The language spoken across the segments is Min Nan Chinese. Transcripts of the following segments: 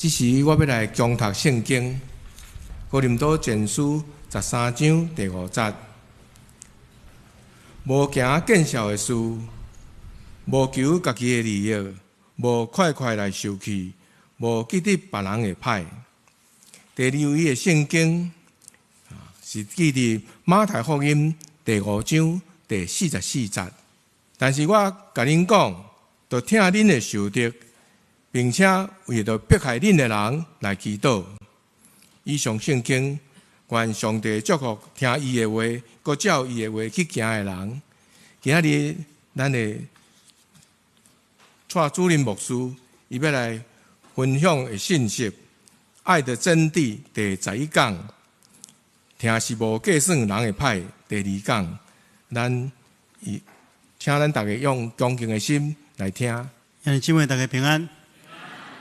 這時我欲來恭讀聖經，哥林多前書13章第5節。無行見笑的事，無求家己的利益，無快快來受氣，無記得別人的歹。第二位的聖經是記佇馬太福音第5章第44節。但是我共恁講，著疼恁的仇敵，並且為著迫害恁的人來祈禱。以上聖經，願上帝祝福聽伊的話，閣照伊的話去行的人。今仔日咱的蔡主任牧師，伊欲來分享的信息，愛的真諦第11講，疼是無計算人的歹，第二講，咱伊請咱逐家用恭敬的心來聽。兄弟姊妹，逐家平安。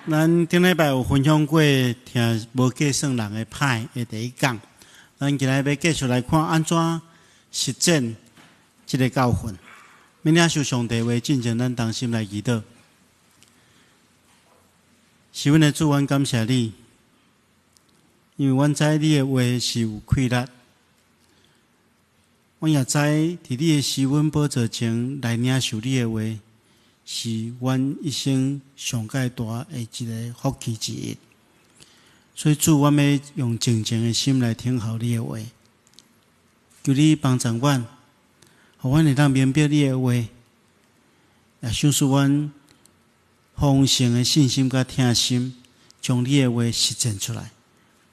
咱頂禮拜有分享過疼無計算人的歹的第一講，咱今日欲繼續來看按怎實踐這个教訓。欲領受上帝話進前，咱同心來祈禱。是阮的主，阮感謝你，因為阮知你的話是有氣力。阮也知佇你的施恩寶座前來領受你的話，是阮一生上蓋大的一个福氣之一。所以主，阮欲用靜靜的心來聽候你的話，求你幫助阮，予阮會當明白你的話，也賞賜阮豐盛的信心佮疼心，將你的話實踐出來，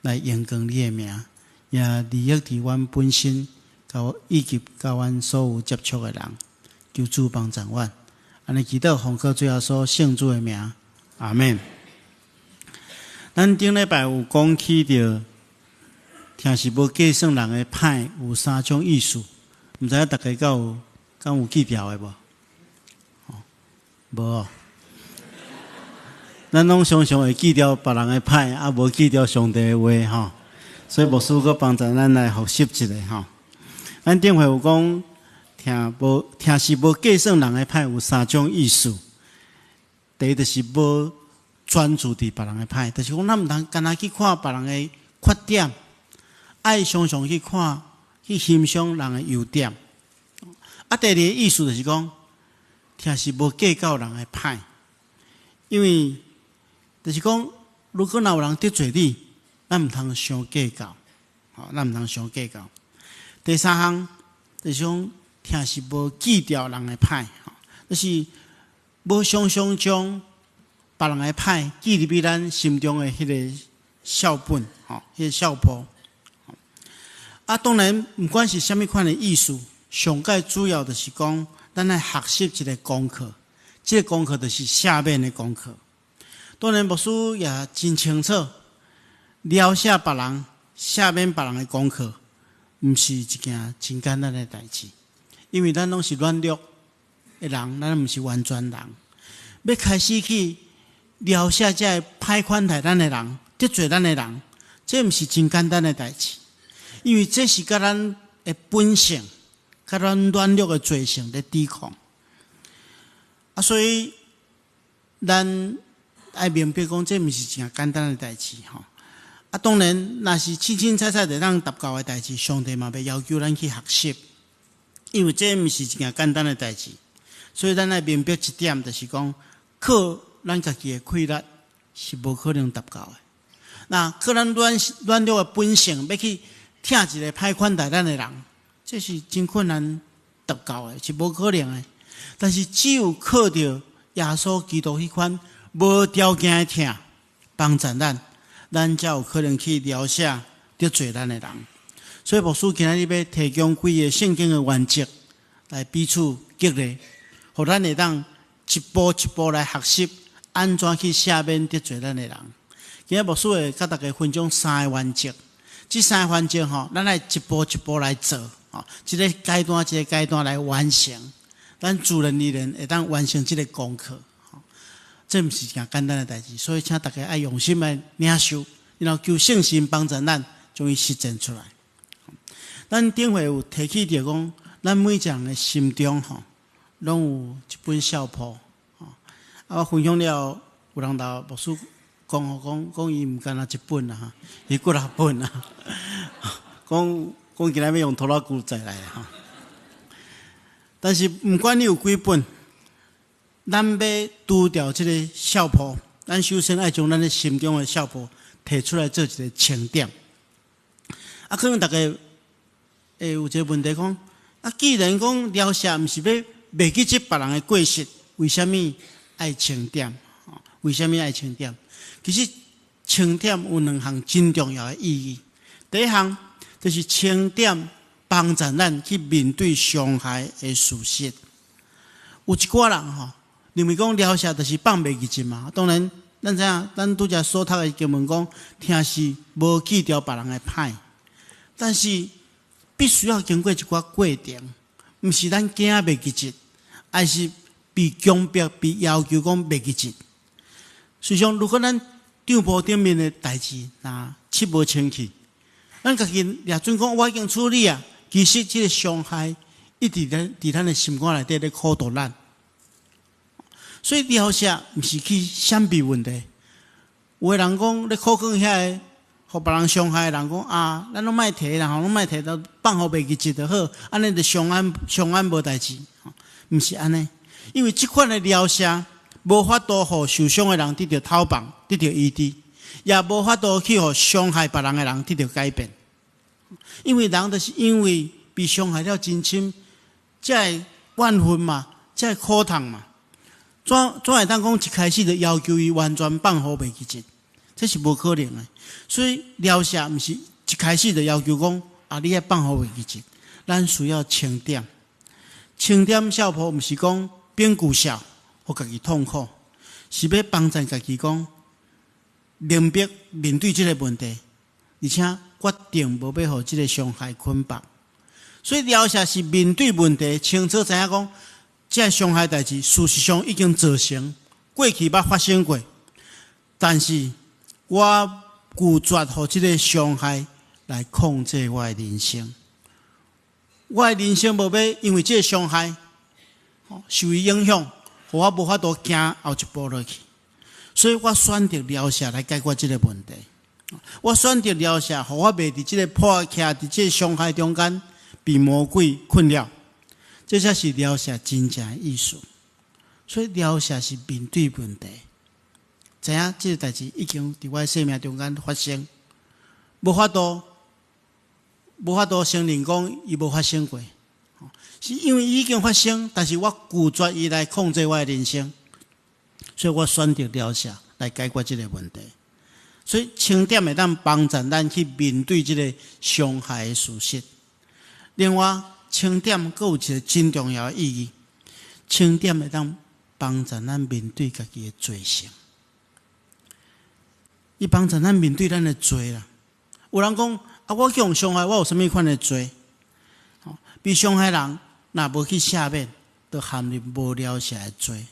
來榮光你的名，也利益佇阮本身，佮以及佮阮所有接觸的人。求主幫助阮。按呢祈禱，奉靠主耶穌聖子的名，阿們。咱頂禮拜有講起著，疼是無計算人的歹，有三種意思，毋知影逐家敢有記牢的無？無。咱攏常常會記牢別人的歹，啊，無記牢上帝的話吼。所以牧師閣幫助咱來複習一下吼。咱頂回有講，疼是無計算人的歹，有三種意思。第一就是無專注佇別人的歹，就是講咱毋通干焦去看別人的缺點，愛常常去看、去欣賞人的優點。啊，第二个意思就是講，疼是無計較人的歹，因為就是講，如果若有人得罪你，咱毋通傷計較，吼，咱毋通傷計較。第三項就是講，疼是無記牢人的歹，吼，就是無常常將別人的歹記入去咱心中的彼个相本，吼，彼个相簿。啊，當然，毋管是啥物款的意思，上蓋主要就是講，咱愛學習一个功課，這个功課就是赦免的功課。當然，牧師也真清楚，饒赦別人、赦免別人的功課，毋是一件真簡單的代誌，因為咱攏是軟弱的人，咱毋是完全人。欲開始去饒赦這个歹款待咱的人、得罪咱的人，這毋是真簡單的代誌，因為這是佮咱的本性、佮咱軟弱的罪性咧抵抗。啊，所以咱愛明白講，這毋是一件簡單的代誌吼。啊，當然，若是凊凊彩彩就當達到的代誌，上帝嘛袂要求咱去學習，因為這毋是一件簡單的代誌。所以咱愛明白一點，就是講靠咱家己的氣力是無可能達到的。那靠咱軟弱的本性，欲去疼一个歹款待咱的人，這是真困難達到的，是無可能的。但是只有靠著耶穌基督彼款無條件的疼，幫助咱，咱才有可能去饒赦得罪咱的人。所以牧師今仔日欲提供幾个聖經的原則來彼此激勵，予咱會當一步一步來學習按怎去赦免得罪咱的人。今仔牧師會佮逐家分享三个原則，這三个原則吼，咱愛一步一步來做，吼，一个階段一个階段來完成，咱自然而然會當完成這个功課。這毋是一件簡單的代誌，所以請逐家愛用心來領受，然後求聖神幫助咱將伊實踐出來。咱頂回有提起著講，咱每一个人的心中吼，攏有一本相簿。啊，我分享了，有人投牧師講講講伊毋干焦一本啊，伊幾若本啊，講講今仔欲用拖拉機載來吼。但是毋管你有幾本，咱欲除掉這个數簿，咱首先愛將咱的心中的數簿提出來做一个清點。啊，可能大家會有一个問題講，啊，既然講饒赦毋是欲袂記得別人的過失，為啥物愛清點？為啥物愛清點？其實清點有兩項真重要的意義。第一項就是清點幫助咱去面對傷害的事實。有一寡人吼，認為講饒赦就是放袂記得嘛。當然，咱知影，咱拄才所讀的經文講，疼是無記著別人的歹，但是必須要經過一寡過程，毋是咱驚袂記得，而是被強迫、被要求講袂記得。實際上，如果咱帳簿頂面的代誌若漆無清去，咱家己掠準講我已經處理啊，其實這个傷害一直咧佇咱的心肝內底咧苦毒咱。所以饒赦毋是去閃避問題。有的人講咧苦勸遐个，予別人傷害的人講啊，咱攏莫提啦，吼，攏莫提，都放予袂記得就好，按呢就相安相安無代誌。毋是按呢，因為這款的饒赦無法度予受傷的人得著透放，得著醫治，也無法度去予傷害別人的人得著改變。因為人就是因為被傷害了真深，才會怨恨嘛，才會苦痛嘛。怎怎會當講一開始就要求伊完全放予袂記得？這是無可能的。所以饒赦毋是一開始就要求講啊，你愛放予袂記得。咱需要清點，清點數簿毋是講變舊數，予家己痛苦，是欲幫助家己講明白面對這个問題，而且決定無欲予這个傷害捆綁。所以饒赦是面對問題，清楚知影講，這个傷害代誌事實上已經造成，過去捌發生過，但是我拒絕予這个傷害來控制我的人生。我的人生無欲因為這个傷害受伊影響，予我無法度行後一步落去。所以我選擇饒赦來解決這个問題。我選擇饒赦，予我袂佇這个破徛佇這个傷害中間被魔鬼困擾。這才是饒赦真正的意思。所以饒赦是面對問題，知影這个代誌已經佇我的生命中間發生，無法度，無法度承認講伊無發生過，是因為已經發生，但是我拒絕伊來控制我的人生，所以我選擇饒赦來解決這个問題。所以清點會當幫助咱去面對這个傷害的事實。另外，清點閣有一个真重要的意義，清點會當幫助咱面對家己的罪性，伊幫助咱面對咱的罪啦。有人講啊，我去予傷害，我有啥物款的罪？被傷害人若無去赦免，就陷入無饒赦的罪。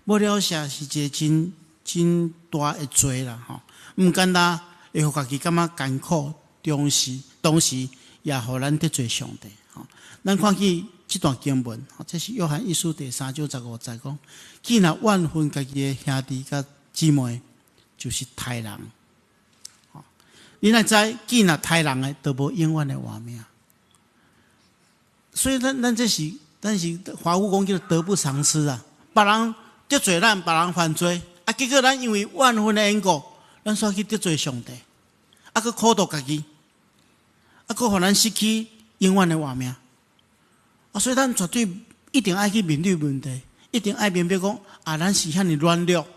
無饒赦是一个真真大的罪啦，吼！毋簡單會予家己感覺艱苦，同時同時也予咱得罪上帝。吼，咱看見這段經文，這是約翰一書第三章十五節講：既若怨恨家己的兄弟佮姊妹，就是刣人。你若知，既若刣人的，就無永遠的活命。所以咱咱這是，咱是華語講叫做得不償失啊！別人得罪咱，別人犯罪，啊，結果咱因為怨恨的緣故，咱煞去得罪上帝，啊，閣苦毒家己，啊，閣予咱失去永遠的活命。啊，所以咱絕對一定愛去面對問題，一定愛明白講，啊，咱是遐爾軟弱，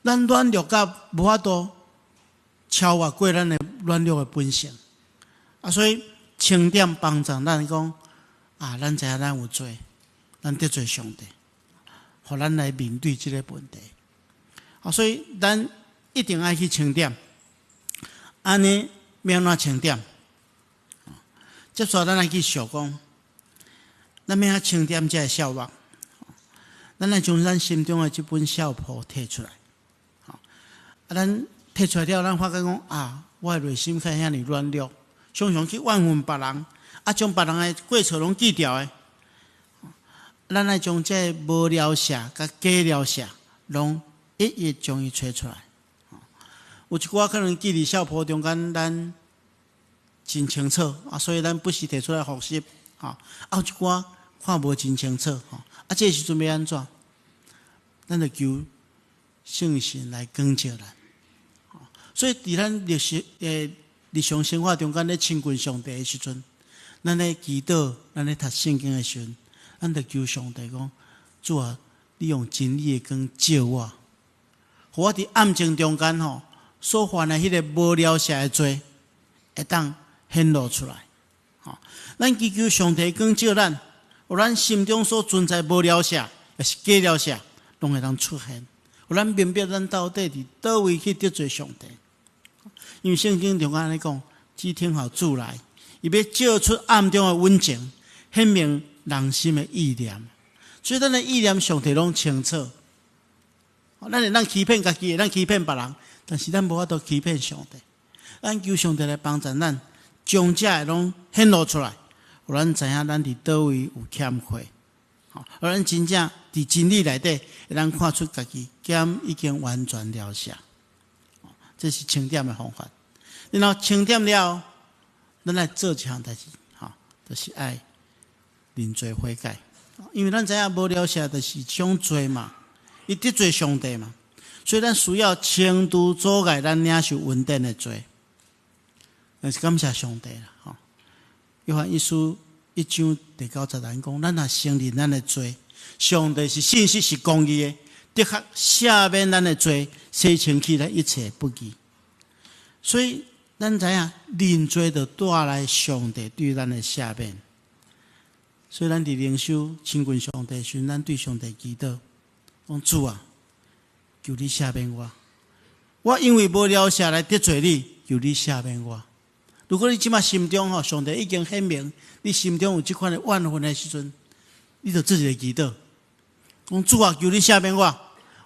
咱軟弱甲無法度超越過咱的軟弱的本性。啊，所以清點幫助咱講，啊，咱知影咱有罪，咱得罪上帝，予咱來面對這个問題。啊，所以咱一定愛去清點，按呢欲按怎清點？接續咱來去想講，咱欲按怎清點這个數目，咱來將咱心中的這本數簿提出來。啊，咱提出來了，咱發覺講啊，我的內心較遐爾軟弱，常常去怨恨別人，啊，將別人的過錯攏記著的。咱愛將這个無饒赦佮假饒赦，攏一一將伊揣出來。有一寡可能記佇小譜中間，咱真清楚啊，所以咱不時提出來複習，吼。啊，有一寡看無真清楚，吼。啊，這個時陣欲按怎？咱就求聖神來光照咱。所以，佇咱日時日常生活中間咧親近上帝的時陣，咱咧祈禱，咱咧讀聖經的時陣，咱就求上帝講：主啊，你用真理的光照我，予我佇暗情中間吼所犯的彼個無了赦的罪，會當顯露出來。吼，咱祈求上帝光照咱，予咱心中所存在無了赦，抑是假了赦，攏會當出現，予咱明白咱到底佇佗位去得罪上帝。因為聖經中間按呢講，只聽候主來，伊欲照出暗中的隱情，顯明人心的意念。所以咱的意念上帝攏清楚。咱會當欺騙家己，會當欺騙別人，但是咱無法度欺騙上帝。咱求上帝來幫助咱，將這个攏顯露出來，予咱知影咱佇佗位有欠缺。予咱真正佇真理內底，會當看出家己敢已經完全了赦。這是清點的方法。然後清點了，咱來做一項代誌，吼，就是愛認罪悔改。因為咱知影無了赦就是一種罪嘛，伊得罪上帝嘛，所以咱需要清除阻礙咱領受恩典的罪。但是感謝上帝啦，吼！約翰一書一章第九節咱講，咱若承認咱的罪，上帝是信實是公義的，的確赦免咱的罪，洗清去咱一切不義。所以咱知影認罪就帶來上帝對咱的赦免。所以咱佇靈修親近上帝時，咱對上帝祈禱，講主啊，求你赦免我。我因為無了赦來得罪你，求你赦免我。如果你這馬心中吼，上帝已經顯明，你心中有這款的怨恨的時陣，你就做一个祈禱，講主啊，求你赦免我。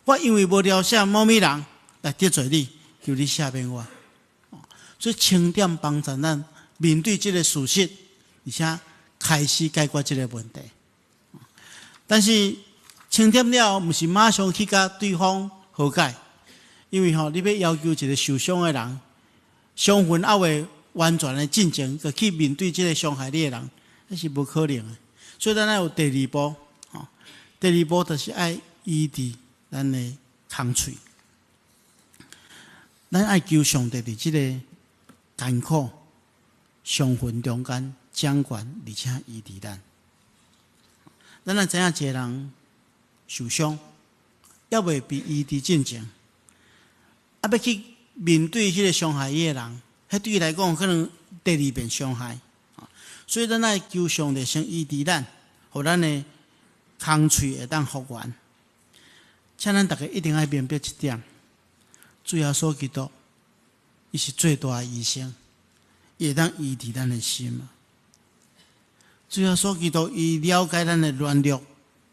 我因為無了赦某物人來得罪你，求你赦免我。所以清點幫助咱面對這个事實，而且開始解決這个問題。但是清點了，毋是馬上去共對方和解，因為吼，你欲要求一个受傷的人，傷痕猶未完全的進前，就去面對這个傷害你的人，彼是無可能的。所以咱愛有第二步，吼，第二步就是愛醫治咱的空喙，咱愛求上帝佇這个艱苦傷痕中間掌權，而且醫治咱。咱若知影一个人受傷，猶未被醫治進前，啊，欲去面對彼个傷害伊的人，彼對伊來講可能第二遍傷害。所以咱愛求上帝先醫治咱，予咱的空喙會當復原。請咱逐家一定愛明白一點：主耶穌基督，伊是最大的醫生，伊會當醫治咱的心。主耶穌基督，伊了解咱的軟弱，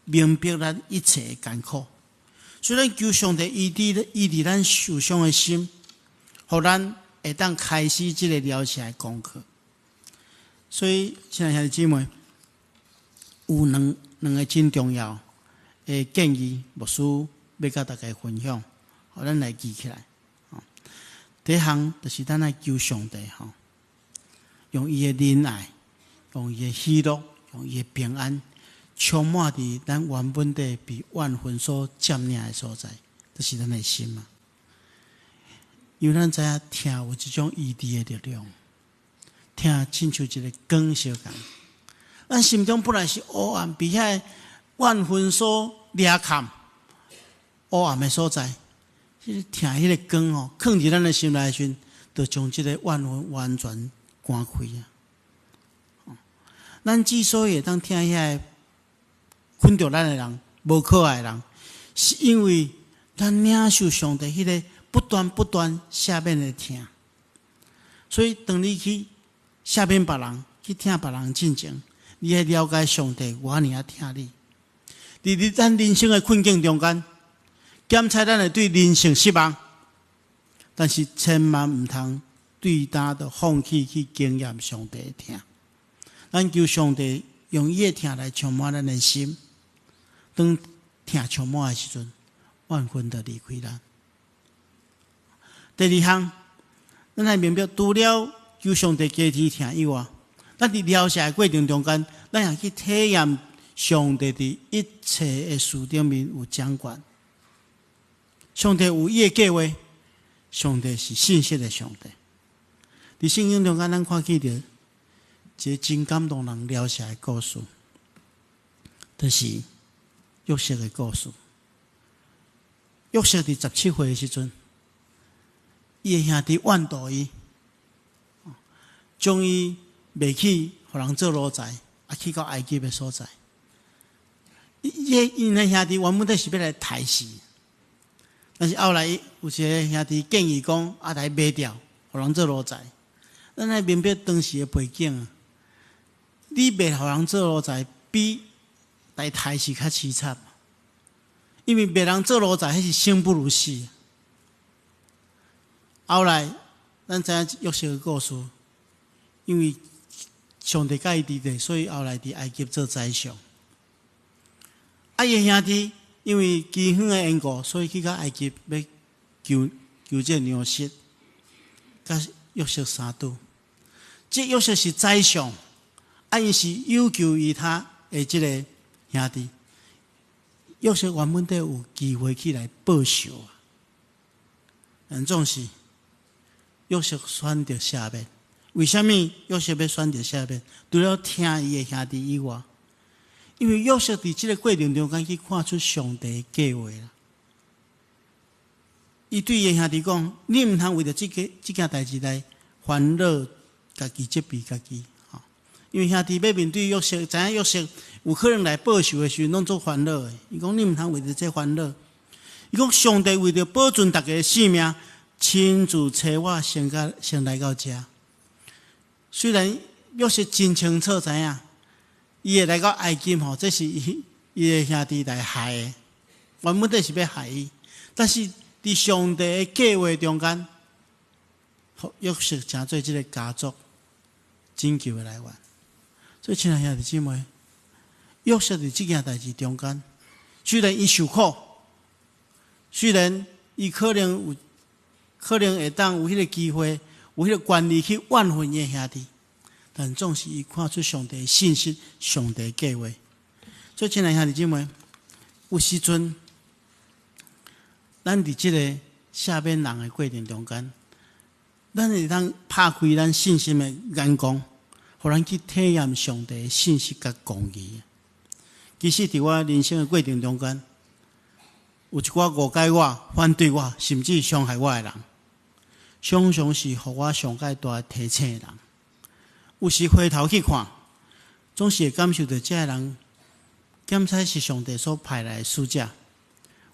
明白咱一切的艱苦。所以咱求上帝醫治醫治咱受傷的心，予咱會當開始這個療癒的功課。所以，親愛兄弟姊妹，有兩個真重要的建議，牧師欲共大家分享，予咱來記起來。第一項就是咱愛求上帝吼，用伊的仁愛，用伊的喜樂，用伊的平安，充滿佇咱原本底被怨恨所佔領的所在，就是咱的心嘛。因為咱知影疼有這種醫治的力量，疼親像一个光相仝。咱心中本來是黑暗，被遐怨恨所掠崁，黑暗的所在，彼个疼彼个光吼，囥佇咱的心內時陣，就將這个怨恨完全趕開啊！咱之所以會當疼遐个困著咱的人、無可愛的人，是因為咱領受上帝彼个不斷不斷赦免的疼。所以，當你去赦免別人，去疼別人進前，你愛了解上帝偌爾仔疼你。佇你咱人生的困境中間，檢測咱會對人生失望，但是千萬毋通對焦就放棄去經驗上帝的疼。咱求上帝用伊的疼來充滿咱的心，當疼充滿的時陣，怨恨就離開咱。第二項，咱愛明白，除了求上帝加添疼以外，咱佇饒赦的過程中間，咱也去體驗上帝佇一切的事頂面有掌權。上帝有伊的計劃，上帝是信實的上帝。佇聖經中間，咱看見著一個真感動人饒赦的故事，就是約瑟的故事。約瑟佇17歲的時陣，伊的兄弟怨妒伊，將伊賣去予人做奴才，啊，去到埃及的所在。伊𪜶的兄弟原本都是欲來刣死，但是後來有一個兄弟建議講，啊，來賣掉，予人做奴才。咱愛明白當時的背景啊，你賣予人做奴才，比來刣死較淒慘。因為賣人做奴才，彼是生不如死。後來，咱知影約瑟的故事，因為上帝佮伊佇咧，所以後來佇埃及做宰相。啊，伊兄弟因為饑荒的緣故，所以去到埃及欲求求這個糧食，佮約瑟相拄。這約瑟是宰相，啊，伊是有求於他的這個兄弟。約瑟原本都有機會去來報仇啊，但總是約瑟選擇赦免。為啥物約瑟欲選擇赦免？除了疼伊的兄弟以外，因為約瑟佇這個過程中間去看出上帝的計劃啦。伊對伊的兄弟講：你毋通為著這個這件代誌來煩惱家己，責備家己。因為兄弟欲面對約瑟，知影約瑟有可能來報仇的時陣，攏足煩惱的。伊講你毋通為著這煩惱。伊講上帝為著保存大家的性命，親自差我先共先來到遮。雖然約瑟真清楚知影，伊會來到埃及吼，這是伊伊的兄弟來害的，原本底是欲害伊，但是佇上帝的計劃中間，約瑟成做這個家族拯救的來源。所以，親愛兄弟姊妹，約瑟佇這件代誌中間，雖然伊受苦，雖然伊可能有可能會當有彼個機會，有彼個權利去怨恨伊的兄弟，但總是伊看出上帝的信實，上帝的計劃。所以，親愛兄弟姊妹，有時陣，咱佇這個赦免人的過程中間，咱會當拍開咱信心的眼光，予咱去體驗上帝的信實佮公義。其實，佇我人生的過程中間，有一寡誤解我、反對我，甚至傷害我的人，常常是予我上蓋大的提醒的人。有時回頭去看，總是會感受著這个人，敢猜是上帝所派來的使者，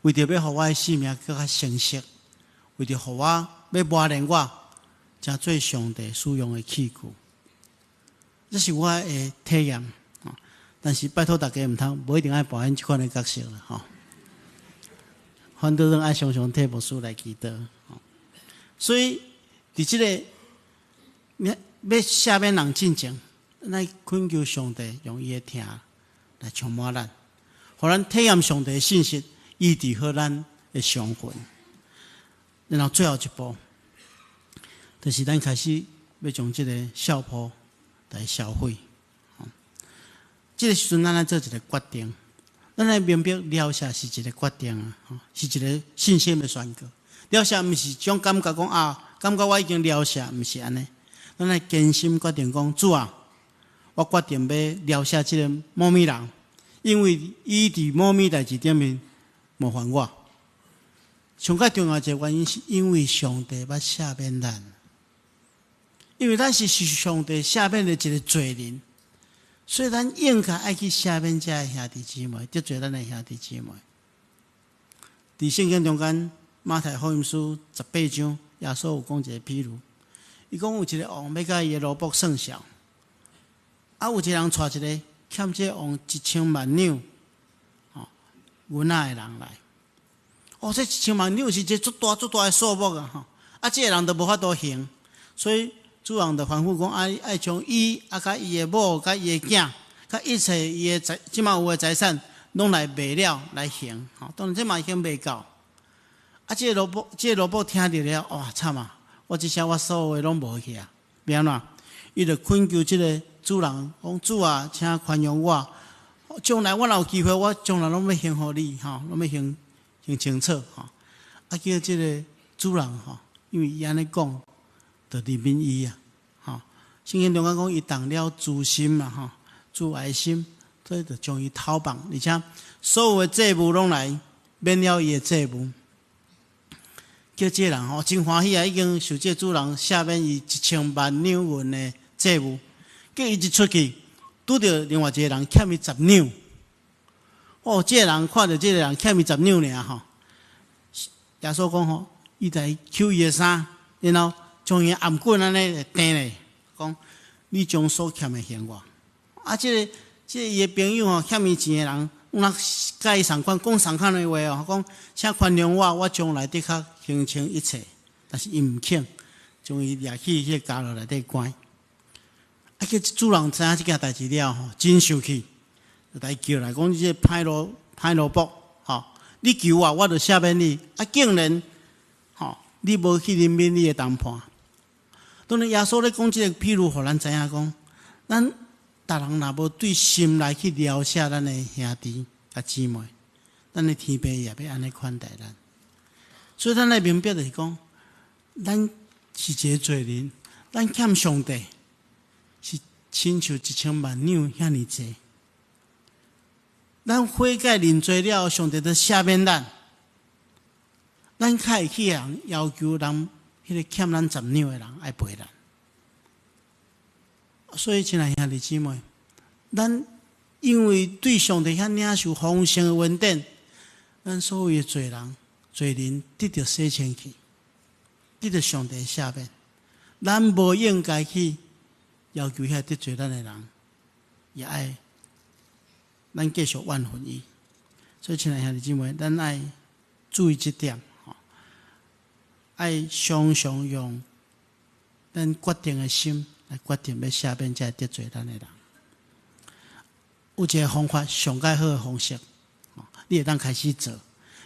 為著欲予我的生命閣較成熟，為著予我欲磨練我，成做上帝使用的器具。這是我的體驗，但是拜託大家毋通，無一定愛扮演這款的角色啦，吼。反倒攏愛常常替牧師來祈禱。所以，佇這個欲赦免人進前，咱愛懇求上帝用伊的疼來充滿咱，予咱體驗上帝的信實，醫治好咱的傷痕。然後最後一步，就是咱開始欲將這個笑簿來銷毀。這個時陣，咱愛做一個決定。咱愛明白饒赦是一個決定啊，是一個信心的宣告。饒赦毋是種感覺講啊，感覺我已經饒赦，毋是按呢。咱愛堅心決定講，主啊，我決定欲饒赦這個某物人，因為伊佇某物代誌頂面冒犯我。上較重要一個原因，是因為上帝捌赦免咱，因為咱是受上帝赦免的一個罪人，所以咱應該愛去赦免這个兄弟姊妹，得罪咱的兄弟姊妹。佇聖經中間，馬太福音書18章，耶穌有講一個比喻，伊講有一個王欲共伊的奴僕算數，啊，有一個人帶一個欠這個王一千萬兩，吼，銀仔的人來。哦，這一千萬兩是一個足大足大的數目啊！吼，啊，這個人都無法度還，所以主人就吩咐講，愛愛將伊啊，佮伊的某、佮伊的囝、佮一切伊的財，這馬有的財產，攏來賣了來還。吼，當然這嘛還袂夠。啊，這个蘿蔔聽著了，哇，慘啊！我這下我所有的攏無去啊！欲按怎？伊就懇求這个主人講：主啊，請寬容我，將來我若有機會，我將來攏欲還予你，吼，攏欲還還清楚，吼。啊，叫這个主人吼，因為伊按呢講，就憐憫伊啊，吼。聖經中間講，伊動了慈心嘛，吼，慈愛心，所以就將伊討放，而且所有的債務攏來免了伊的債務。叫這个人吼真歡喜啊！已經受這個主人赦免伊1000萬兩銀的債務。叫伊一出去，拄著另外一個人欠伊十兩。哦，這个人看著這个人欠伊十兩爾吼。耶穌講吼，伊來搝伊的衫，然後將伊頷頸按呢釘咧，講你將所欠的還我。啊，這個伊的朋友吼，欠伊錢的人，若佮伊仝款講仝款的話哦，講請寬容我，我將來的確還清一切。但是伊毋肯，將伊掠去彼個監牢內底關。啊，叫主人知影這件代誌了吼，真生氣，就共伊叫來講：你這個歹蘿蔔，吼！你求我，我就赦免你。啊，竟然吼，你無去憐憫你的同伴。當然，耶穌咧講這個譬喻，予咱知影講，咱逐人若無對心內去饒赦咱的兄弟佮姊妹，咱的天父也欲按呢款待咱。所以，咱愛明白就是講，咱是一个罪人，咱欠上帝是親像1000萬兩遐爾濟。咱悔改認罪了，上帝就赦免咱。咱較會去人要求人，彼个欠咱十兩的人愛賠咱。所以，親愛兄弟姊妹，咱因為對上帝遐領受豐盛的恩典，咱所有的罪人、罪人得著洗清氣，得著上帝赦免。咱無應該去要求遐得罪咱的人，也愛咱繼續怨恨伊。所以，親愛兄弟姊妹，咱愛注意這點，吼，愛常常用咱決定的心來決定欲赦免這个得罪咱的人。有一个方法上蓋好的方式，你會當開始做。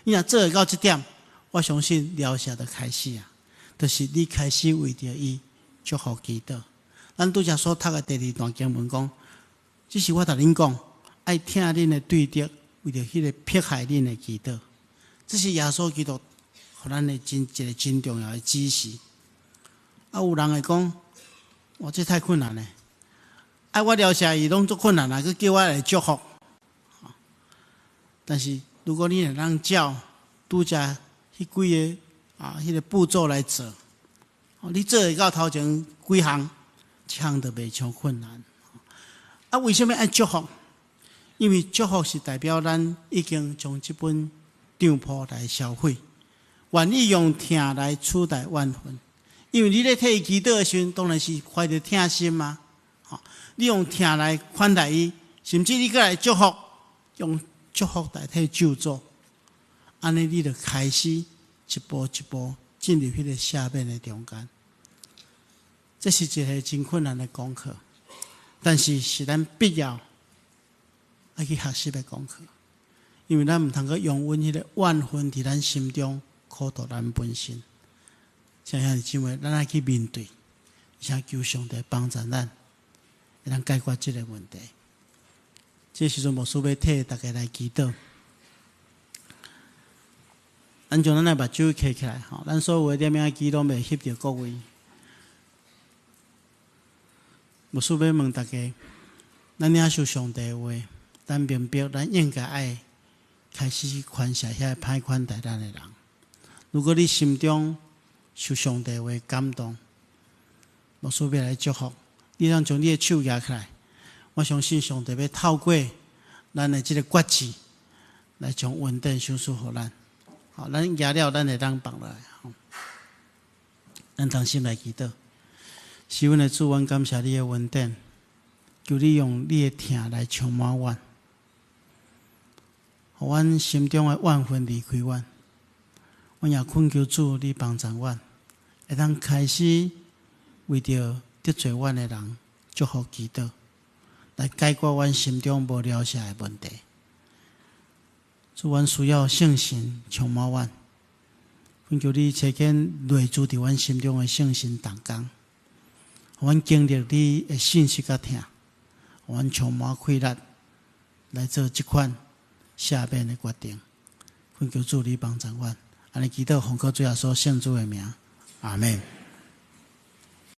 你若做會到這點，我相信療效就開始啊，就是你開始為著伊祝福祈禱。咱拄才所讀的第二段經文講，只是我共恁講，愛疼恁的對敵，為著彼个迫害恁的祈禱。這是耶穌基督予咱的一个真重要的指示。啊，有人會講，哇，這太困難了。愛我饒赦伊攏足困難啊，閣叫我來祝福。但是如果你會當照拄才彼幾个啊，彼个步驟來做，你做會到頭前幾項，這項就袂傷困難。啊，為啥物愛祝福？因為祝福是代表咱已經將這本帳簿來銷毀，願意用疼來取代怨恨。因為你咧替伊祈禱的時陣，當然是懷著疼心嘛。你用疼來款待伊，甚至你閣來祝福，用祝福代替咒詛，按呢你就開始一步一步進入彼個赦免的中間。這是一个真困難的功課，但是是咱必要愛去學習的功課，因為咱毋通閣容忍彼个怨恨佇咱心中苦毒咱本身。親兄弟姊妹，咱愛去面對，而且求上帝幫助咱，會當解決這个問題。這時陣牧師欲替大家來祈禱。咱將咱的目睭閉起來，吼，咱所有的攝影機攏袂翕著各位。牧師欲問大家，咱領受上帝的話，咱明白咱應該愛開始去寬赦遐個歹款待咱的人。如果你心中受上帝話感動，牧師欲來祝福，你通將你的手舉起來。我相信上帝欲透過咱的這个決志，來將恩典賞賜予咱。好，咱舉了，咱會當放落來。咱同心來祈禱。是阮的主，阮感謝你的恩典，求你用你的疼來充滿阮，予阮心中的怨恨離開阮。阮也懇求主，你幫助阮，會當開始為著得罪阮的人祝福祈禱，來解決阮心中無饒赦的問題。主，阮需要聖神充滿阮，懇求你差遣內住佇阮心中的聖神同工，予阮經歷你的信實佮疼，予阮充滿氣力來做這款赦免的決定。懇求主你幫助阮，按呢祈禱奉靠主耶穌聖子的名，阿門。